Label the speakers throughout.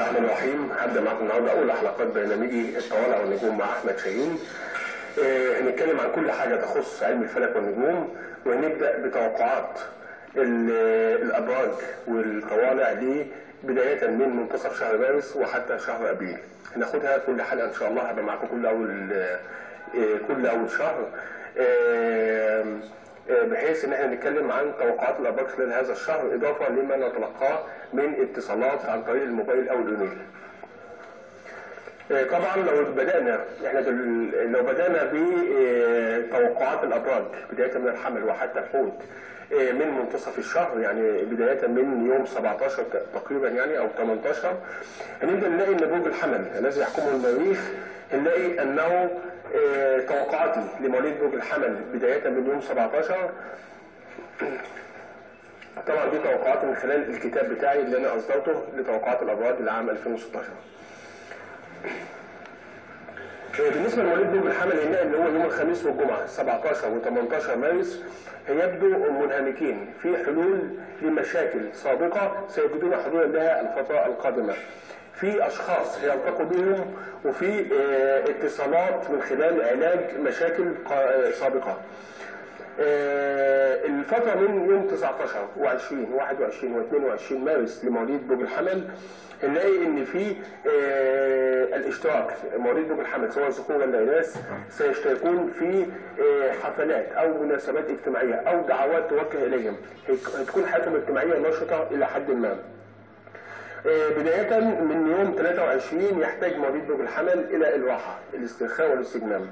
Speaker 1: الرحمن الرحيم. هبدا معاكم النهارده اول حلقات برنامجي الطوالع والنجوم مع احمد شاهين. هنتكلم عن كل حاجة تخص علم الفلك والنجوم، وهنبدا بتوقعات الابراج والطوالع دي بداية من منتصف شهر مارس وحتى شهر ابريل. هناخدها كل حلقة ان شاء الله، هبقى معاكم كل اول شهر، بحيث ان احنا نتكلم عن توقعات الابراج خلال هذا الشهر، اضافه لما نتلقاه من اتصالات عن طريق الموبايل او الايميل. طبعا لو بدانا بتوقعات الابراج بداية من الحمل وحتى الحوت من منتصف الشهر، يعني بداية من يوم 17 تقريبا يعني او 18، هنبدا نلاقي ان برج الحمل الذي يحكمه المريخ، هنلاقي انه توقعاتي لمواليد برج الحمل بداية من يوم 17. طبعا دي توقعاتي من خلال الكتاب بتاعي اللي انا اصدرته لتوقعات الابراج لعام 2016. بالنسبة لمواليد برج الحمل هنلاقي ان هو يوم الخميس والجمعة 17 و18 مارس هيبدو منهمكين في حلول لمشاكل سابقه سيجدون حلولا لها الفترة القادمة. في اشخاص هيلتقوا بهم، وفي اتصالات من خلال علاج مشاكل سابقه. الفترة من يوم 19 و20 و21 و22 مارس لمواليد برج الحمل هنلاقي ان في الاشتراك مواليد برج الحمل سواء ذكور ولا اناث سيشتركون في حفلات او مناسبات اجتماعية او دعوات توجه اليهم، هتكون حياتهم الاجتماعية نشطة الى حد ما. بداية من يوم 23 يحتاج مواليد برج الحمل إلى الراحة، الاسترخاء والاستجمام.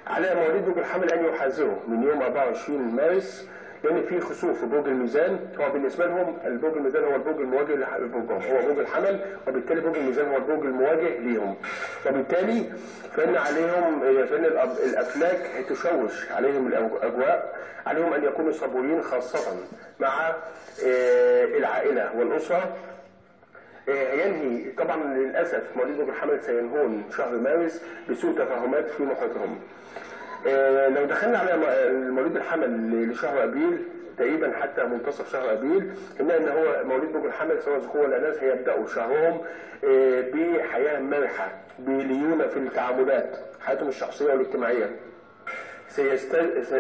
Speaker 1: على مواليد برج الحمل أن يحذروا من يوم 24 مارس، لأن في خسوف في برج الميزان. هو بالنسبة لهم البرج الميزان هو البرج المواجه لبرجهم، هو برج الحمل، وبالتالي برج الميزان هو البرج المواجه ليهم، وبالتالي فإن عليهم فإن الأفلاك تشوش عليهم الأجواء، عليهم أن يكونوا صبورين خاصة مع العائلة والأسرة. ينهي طبعا للاسف مواليد برج الحمل سينهون شهر مارس بسوء تفاهمات في محيطهم. لو دخلنا على مواليد الحمل لشهر ابريل تقريبا حتى منتصف شهر ابريل، هنلاقي ان هو مواليد برج الحمل سواء ذكور ولا اناث هيبداوا شهرهم بحياة مرحة، بليونه في التعاملات، حياتهم الشخصية والاجتماعية.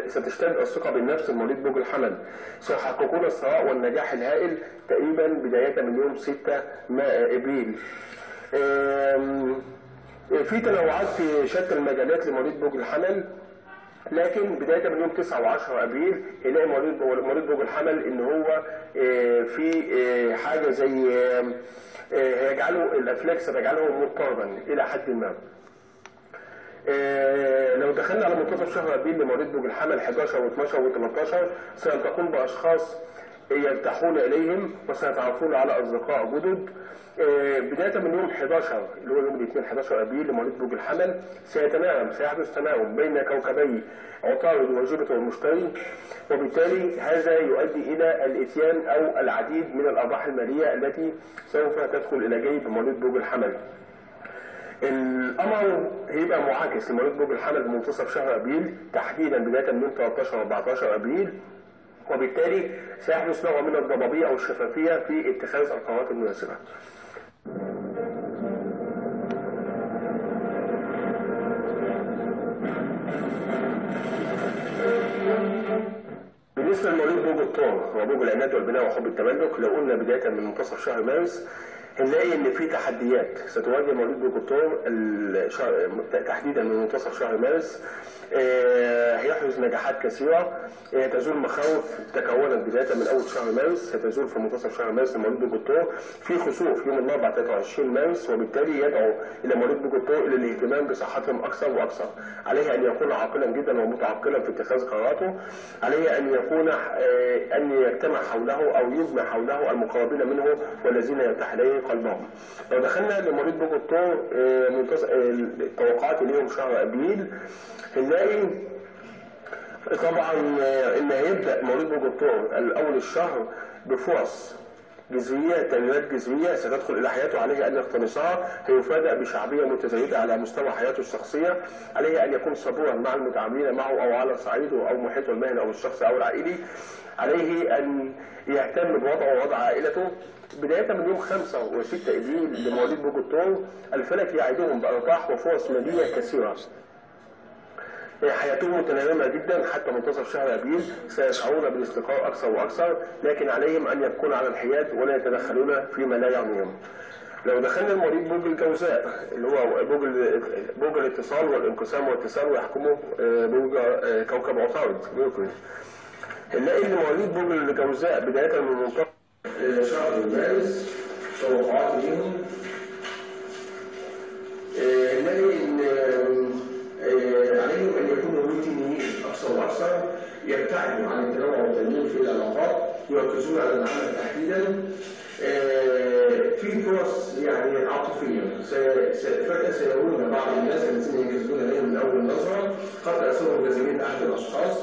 Speaker 1: ستشتد الثقة بالنفس لمواليد برج الحمل، سيحققون الثراء والنجاح الهائل تقريبا بداية من يوم 6 ابريل. في تنوعات في شتى المجالات لمواليد برج الحمل، لكن بداية من يوم 9 و10 ابريل هنلاقي مواليد برج الحمل ان هو في حاجة زي هيجعله الافلاك ستجعله مضطربا الى حد ما. لو دخلنا على منتصف شهر ابريل لمواليد برج الحمل 11 و12 و13 سيلتقون باشخاص يرتاحون اليهم وسيتعرفون على اصدقاء جدد. بداية من يوم 11 اللي هو يوم الاثنين 11 ابريل لمواليد برج الحمل سيحدث تناغم بين كوكبي عطارد وجوبيتر والمشتري، وبالتالي هذا يؤدي الى الاتيان او العديد من الارباح المالية التي سوف تدخل الى جيب مواليد برج الحمل. القمر هيبقى معاكس لمواليد برج الحمل في منتصف شهر ابريل تحديدا بداية من 13 و14 ابريل، وبالتالي سيحدث نوع من الضبابيه او الشفافية في اتخاذ القرارات المناسبة. بالنسبة لمواليد برج الثور هو برج العناد والبناء وحب التملك، لو قلنا بداية من منتصف شهر مارس هنلاقي ان في تحديات ستواجه مواليد برج الثور تحديدا من منتصف شهر مارس. هيحرز نجاحات كثيرة، تزول مخاوف تكونت بداية من اول شهر مارس ستزول في منتصف شهر مارس لمواليد برج الثور. في خسوف يوم الاربعاء 23 مارس، وبالتالي يدعو الى مواليد برج الثور الى الاهتمام بصحتهم اكثر واكثر. عليه ان يكون عاقلا جدا ومتعقلا في اتخاذ قراراته، عليه ان يكون ان يجتمع حوله او يجمع حوله المقربين منه والذين يرتاح اليه قلبهم. لو دخلنا لمواليد برج الثور التوقعات ليهم شهر ابريل، هنلاقي طبعا ان هيبدا مواليد برج الثور الاول الشهر بفرص جذرية، تغييرات جذرية ستدخل الى حياته، عليه ان يقتنصها. هيفاجأ بشعبيه متزايده على مستوى حياته الشخصية، عليه ان يكون صبورا مع المتعاملين معه او على صعيده او محيطه المهني او الشخصي او العائلي، عليه ان يهتم بوضعه ووضع عائلته. بداية من يوم 5 و6 ابريل لمواليد برج الثور، الفلك يعدهم بارباح وفرص ماليه كثيرة. حياتهم متناغمة جدا حتى منتصف شهر ابريل، سيشعرون بالاستقرار اكثر واكثر، لكن عليهم ان يبقون على الحياد ولا يتدخلون فيما لا يعنيهم. لو دخلنا المواليد برج الجوزاء اللي هو برج الاتصال والانقسام والاتصال، ويحكمه برج كوكب عطارد ميركوري. نلاقي ان مواليد برج الجوزاء بداية من منتصف شهر مارس توقعات ليهم، نلاقي ان عليهم ان يكونوا روتينيين اكثر واكثر، يبتعدوا عن التنوع والتنوير في العلاقات، يركزون على العمل تحديدا. في فرص يعني عاطفية، فجاة سيرون بعض الناس الذين ينجذبون اليهم من اول نظره، قد يصيروا جاذبين احد الاشخاص.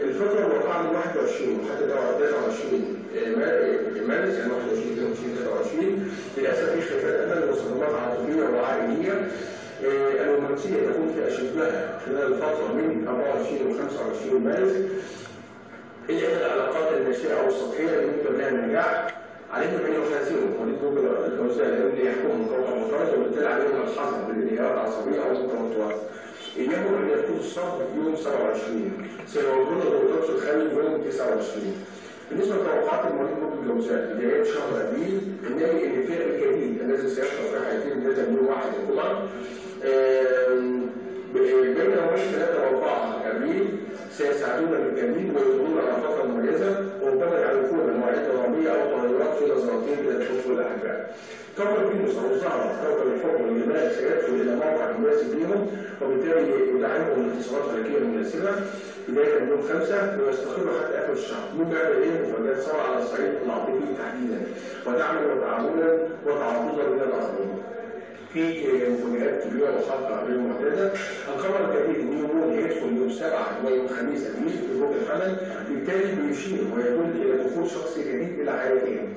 Speaker 1: الفترة الواقعة من 21 وحتى 23 مارس، يعني 21 22 23، للاسف في خلافات امل وصدمات عاطفية وعائليه. الرومانسية تكون في اشدها خلال الفترة من 24 و 25 مارس. إلا أن العلاقات الناشئة أو السطحية يمكن لها النجاح. عليهم أن يحاذروا مواليد برج الجوزاء لأن يحكمهم كوكب عطارد، وبالتالي عليهم الحذر من الانهيارات العصبية أو التوترات. إياهم أن يفقدوا الصبر يوم 27، سيواجهون ضغوطات في الخارج يوم 29. بالنسبة لتوقعات مواليد برج الجوزاء بداية شهر أبريل، نلاقي إن الفئة الجديد الذي سيدخل في حياتهم بداية من يوم 1 الجمعة، بين يومين 3 و4 أبريل سيسعدون بالجديد ويدخلون على فترة مميزة، وربما يعرفون مواعيد درامية أو تغيرات في نظرتهم إلى الحب والأحباء. كوكب فينوس أو الزهرة كوكب الحب والجمال سيدخل إلى موقع مناسب لهم، وبالتالي يدعمهم الاتصالات الفلكية المناسبة بداية من يوم 5 ويستقر حتى آخر الشهر، مما يعمل إليه مفاجآت سارة على الصعيد العاطفي تحديدا، ودعما وتعاونا وتعاضدا من الآخرين. في مفاجآت كبيرة وحلقة غير معتادة. القمر الجديد new moon هيدخل يوم 7 ويوم خميس أبريل في برج الحمل، بالتالي بيشير ويدل إلى دخول شخص جديد إلى حياتهم.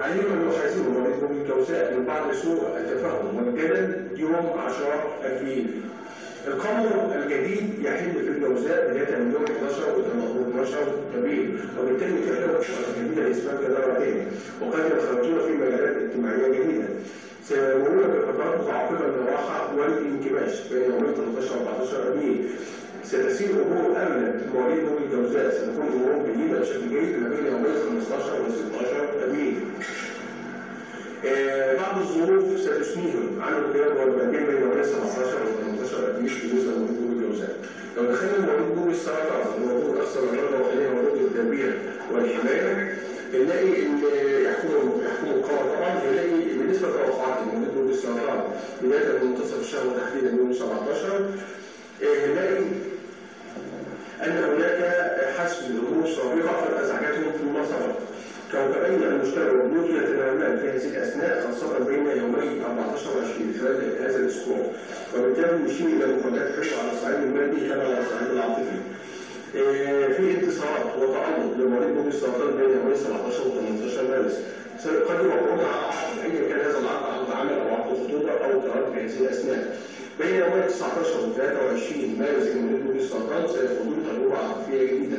Speaker 1: عليهم أن يحاذروا مواليد برج الجوزاء من بعض سوء التفاهم والجدل يوم 10 أبريل. القمر الجديد يحل في الجوزاء بداية من يوم 11 و 12 أبريل، وبالتالي يتيح لهم فرصة جديدة لإثبات جدارتهم، وقد ينخرطون في مجالات اجتماعية جديدة. سيمرون بفترات متعاقبة من الراحة والانكماش بين يومين 13 و 14 أبريل. ستسير أمور أغلب مواليد برج الجوزاء، ستكون أمور جديدة بشكل جيد ما بين يومين 15 و 16 أبريل. بعض الظروف ستثنيهم عن القيام والبديل بين يومين 17 و 18 أبريل بالنسبة لمواليد برج الجوزاء. لو دخلنا مواليد برج السرطان اللي هو برج أكثر الرغبة وحاليا هو برج التربية والحماية، نلاقي إن يحكم القمر طبعا. نلاقي بالنسبة لتوقعات مواليد برج السرطان بداية من منتصف الشهر وتحديدا يوم 17، نلاقي أن هناك حسم لأمور سابقة قد أزعجتهم فيما سبق. كوكبين المشتري وبلوتو يتناغمان في هذه الأثناء، خاصة بين يومي 14 و 20 خلال هذا الأسبوع، وبالتالي يشير إلى مفاجآت حلوة على الصعيد المادي كما على الصعيد العاطفي. في انتصارات وتألق لمواليد برج السرطان بين يومي 17 و 18 مارس. قد يوقعون على عقد أيا كان هذا العقد، عقد عمل أو عقد خطوبة أو قرار في هذه الأثناء. بين يومي 19 و 23 مارس لمواليد برج السرطان سيخوضون تجربة عاطفية جديدة.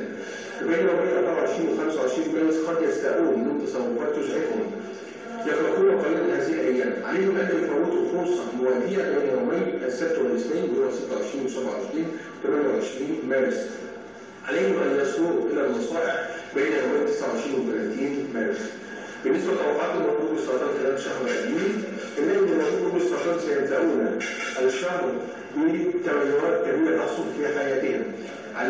Speaker 1: بين يومي 24 و 25 مارس قد يستاءون من تصرفات تزعجهم. يقلقون قليلا هذه الأيام، عليهم أن يفوتوا فرصة مواتية بين يومي السبت والاثنين اللي هو 26 و 27 28 مارس. عليهم أن يصلوا إلى النصائح بين يومي 29 و 30 مارس. بالنسبة لتوقعات المواليد برج السرطان خلال شهر أبريل، نلاقي إن مواليد برج السرطان سيبدأون الشهر بتغيرات كبيرة تحصل في حياتهم،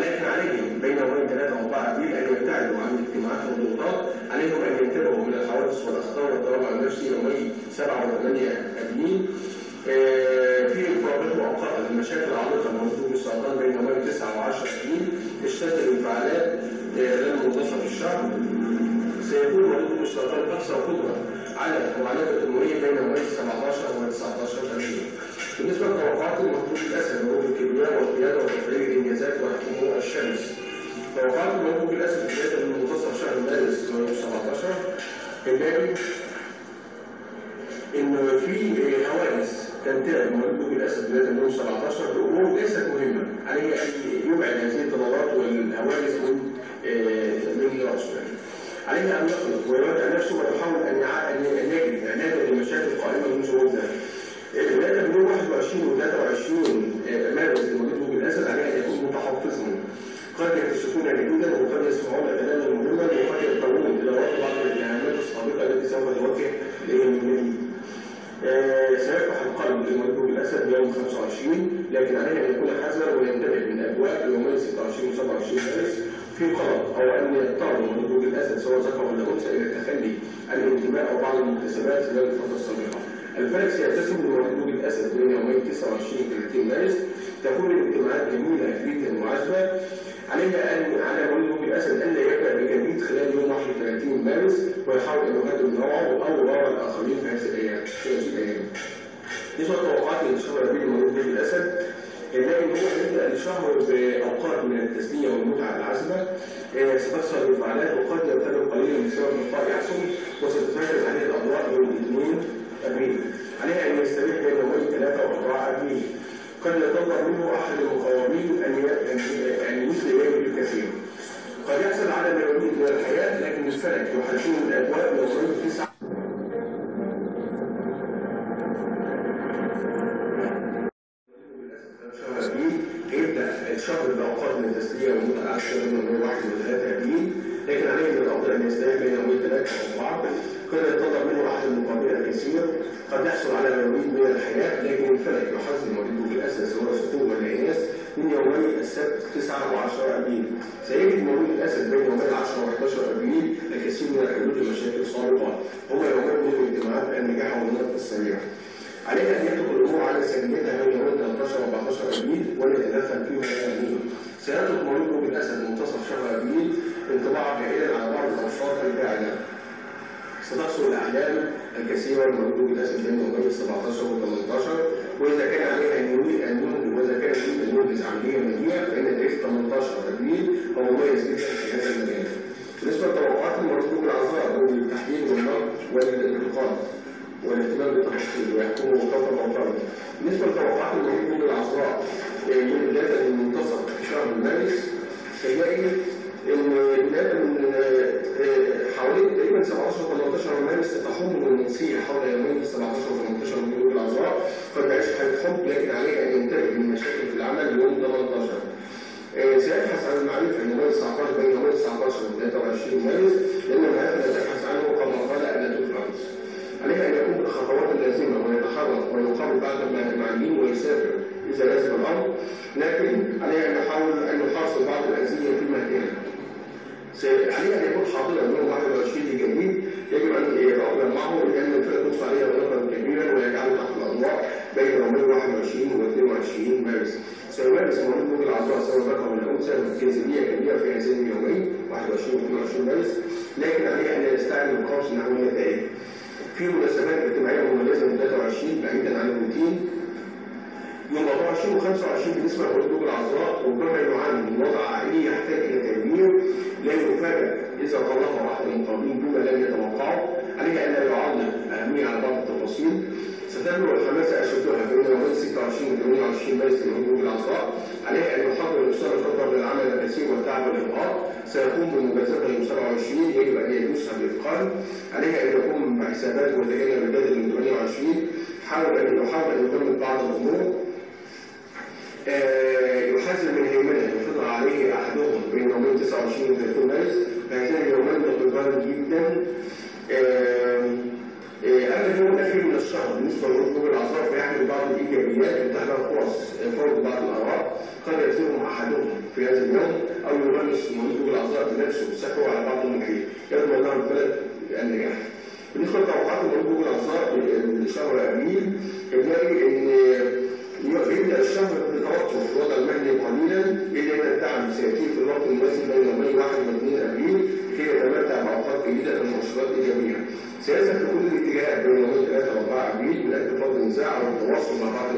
Speaker 1: لكن عليهم بين يومين 3 و 4 أبريل أن يبتعدوا عن الاجتماعات والضغوطات، عليهم أن ينتبهوا من الحوادث والأخطار والتراجع النفسي يومي 7 و 8 أبريل. في اضطرابات مؤقتة للمشاكل العالقة لمواليد برج السرطان بين يومين 9 و 10 أبريل، تشتد الانفعالات خلال منتصف الشهر. سيكون مواليد برج السرطان أكثر قدرة على معالجة الأمورية بين يومين 17 و 19 أبريل. بالنسبة لتوقعات المواليد الأسد برج الكبرياء والقيادة وتفعيل الإنجازات وحكمه الشمس. توقعات المواليد برج الأسد بداية من منتصف شهر مارس يوم 17، نلاقي إن في حوادث تنتهي مواليد برج الأسد بداية من يوم 17 بأمور ليست مهمة، عليه أن يبعد هذه الضررات والهواجس من رأسه. عليه أن يقلق ويراجع نفسه ويحاول أن يجد علاجا لمشاكل قائمة منذ مدة. بداية من يوم 21 و 23 مارس لمواليد برج الأسد عليه أن يكون متحفظا. قد يكتشفون جديدا وقد يسمعون كلاما مهما وقد يضطرون إلى رد بعض الاتهامات السابقة التي سوف توجه إليهم من جديد. سيفتح القلب لمواليد برج الأسد يوم 25، لكن عليه أن يكون حذرا وينتبه من أجواء يومين 26 و 27 مارس في قلق أو أن يضطر مواليد برج الأسد سواء ذكر ولا أنثى إلى التخلي عن الانتماء أو بعض المكتسبات خلال الفترة السابقة. الفلك سيبتسم لمواليد برج الأسد بين يومين 29 و 30 مارس. تكون الاجتماعات جميلة جدا وعذبة. علينا أن على مواليد برج الأسد ألا يبدأ بجديد خلال يوم 31 مارس ويحاول أن يهدم نوعه أو روع الآخرين في هذه الأيام. بالنسبة للتوقعات لشهر أبريل لمواليد برج الأسد، نلاقي إن هو هيبدأ الشهر بأوقات من التسلية والمتعة العذبة، ستحصل الانفعالات وقد يرتبك قليلا بسبب لقاء يحصل، وستتركز عليه الأضواء يوم 2 أبريل. عليه أن يستريح بين يومين 3 و4 أبريل. قد يتطلب منه أحد المقاومين أن يثني إليه بالكثير. قد يحصل على ما يريد من الحياة، لكن الفلك يحجمه الأجواء يومين 9. هيبدأ الشهر بأوقات من التسلية والمتعة العشرة بين يومين 1 و 3 أبريل، لكن عليه من الأفضل أن يستريح بين يومين 3 و 4. قد يتطلب منه أحد المقابلين الكثير. قد يحصل على ما يريد من الحياة، لكن الفلك يحذر مواليد برج الأسد سواء الذكور ولا الإناث من يومي السبت 9 و10 أبريل. سيجد مواليد الأسد بين يومي 10 و11 أبريل الكثير من الحلول لمشاكل سابقة، هما يومين من الاجتماعات النجاح والنقد السريع. عليه أن يترك الأمور على سجيتها بين يومين 13 و 14 أبريل ولا يتدخل فيها ولا. سيترك مواليد برج الأسد منتصف شهر أبريل انطباعا هائلا على بعض الأوساط الباعدة. ستحصل الأحلام الكثيرة لمواليد برج الأسد بين يومين 17 و 18، وإذا كان عليه أن ينجز عملية مالية فإن تاريخ 18 أبريل هو مميز جدا في هذا المجال. بالنسبة لتوقعات مواليد برج العذراء بالتحليل والنقد والانتقاد والاهتمام بالتفاصيل ويحكمه كوكب عطارد. بالنسبة لتوقعات مواليد برج العذراء من بداية من منتصف شهر مارس، هنلاقي إن بداية من حوالي تقريبا 17 و 18 مارس ستحوم الرومانسية حول يومين 17 و 18 من برج العذراء. قد يعيش حالة حب، لكن عليه أن ينتبه من مشاكل في العمل يوم 18. سيبحث عن المعرفة يومين 19 بين يومين 19 و 23 مارس، لأن المعرفة لا تبحث عنه كما قال أناتول فرانس. عليه أن يقوم بالخطوات اللازمة ويتحرك ويقابل بعض المعنيين ويسافر إذا لازم الأمر، لكن عليه أن يحاول أن يحاصر بعض الأذية في مهدها. عليه أن يكون حاضرا يوم 21 لجديد، يجب أن يتأقلم معه لأن الفرق تدفع عليه رقما كبيرا ويجعله تحت الأضواء بين يومين 21 و 22 مارس. سيمارس مواليد برج العذراء سواء ذكر ولا أنثى جاذبية كبيرة في هذين اليومين 21 و 22 مارس، لكن عليه أن يستعجل القفز نحو النتائج. في مناسبات اجتماعية مميزة من 23 بعيدا عن الروتين. يوم 24 و 25 بالنسبة لمواليد برج العذراء ربما يعاني من وضع عائلي يحتاج إلى تغيير، لا يفاجأ إذا طلق أحد المقابلين بما لم يتوقعه. عليه ألا يعلق أهمية على بعض التفاصيل. ستبلغ الحماسة أشدها بين يومين 26 و 28 مارس لمواليد برج العذراء. عليه أن يحضر نفسه لفترة من العمل الكثير والتعب والإرهاق. سيقوم بمجازفة يوم 27 يجب أن يدرسها بإتقان. عليه أن يقوم بحساباته ويتجنب الجدل من 28. يحاول أن يكمل بعض الأمور. يحذر من هيمنة يفرضها عليه أحدهم بين يومين 29 و 30 مارس، فهذين اليومين دقيقان جدا. أما اليوم الأخير من الشهر بالنسبة لمواليد برج العذراء فيحمل بعض الإيجابيات وتتاح له فرص فرض بعض الآراء. قد يزورهم أحدهم في هذا اليوم أو يغمس مواليد برج العذراء بنفسه سحره على بعض المحيط. يضمن له البلد النجاح. بالنسبة لتوقعات مواليد برج العذراء لشهر أبريل، هنلاقي إن يبدأ الشهر بتوتر في الوضع المهني قليلا، إلا أن الدعم سيأتي في الوقت المناسب بين يومين 1 و 2 أبريل لكي يتمتع بأوقات جيدة ومؤشرات إيجابية. سيذهب في كل الاتجاهات بين يومين 3 و 4 أبريل من أجل فرض النزاع أو التواصل مع بعض.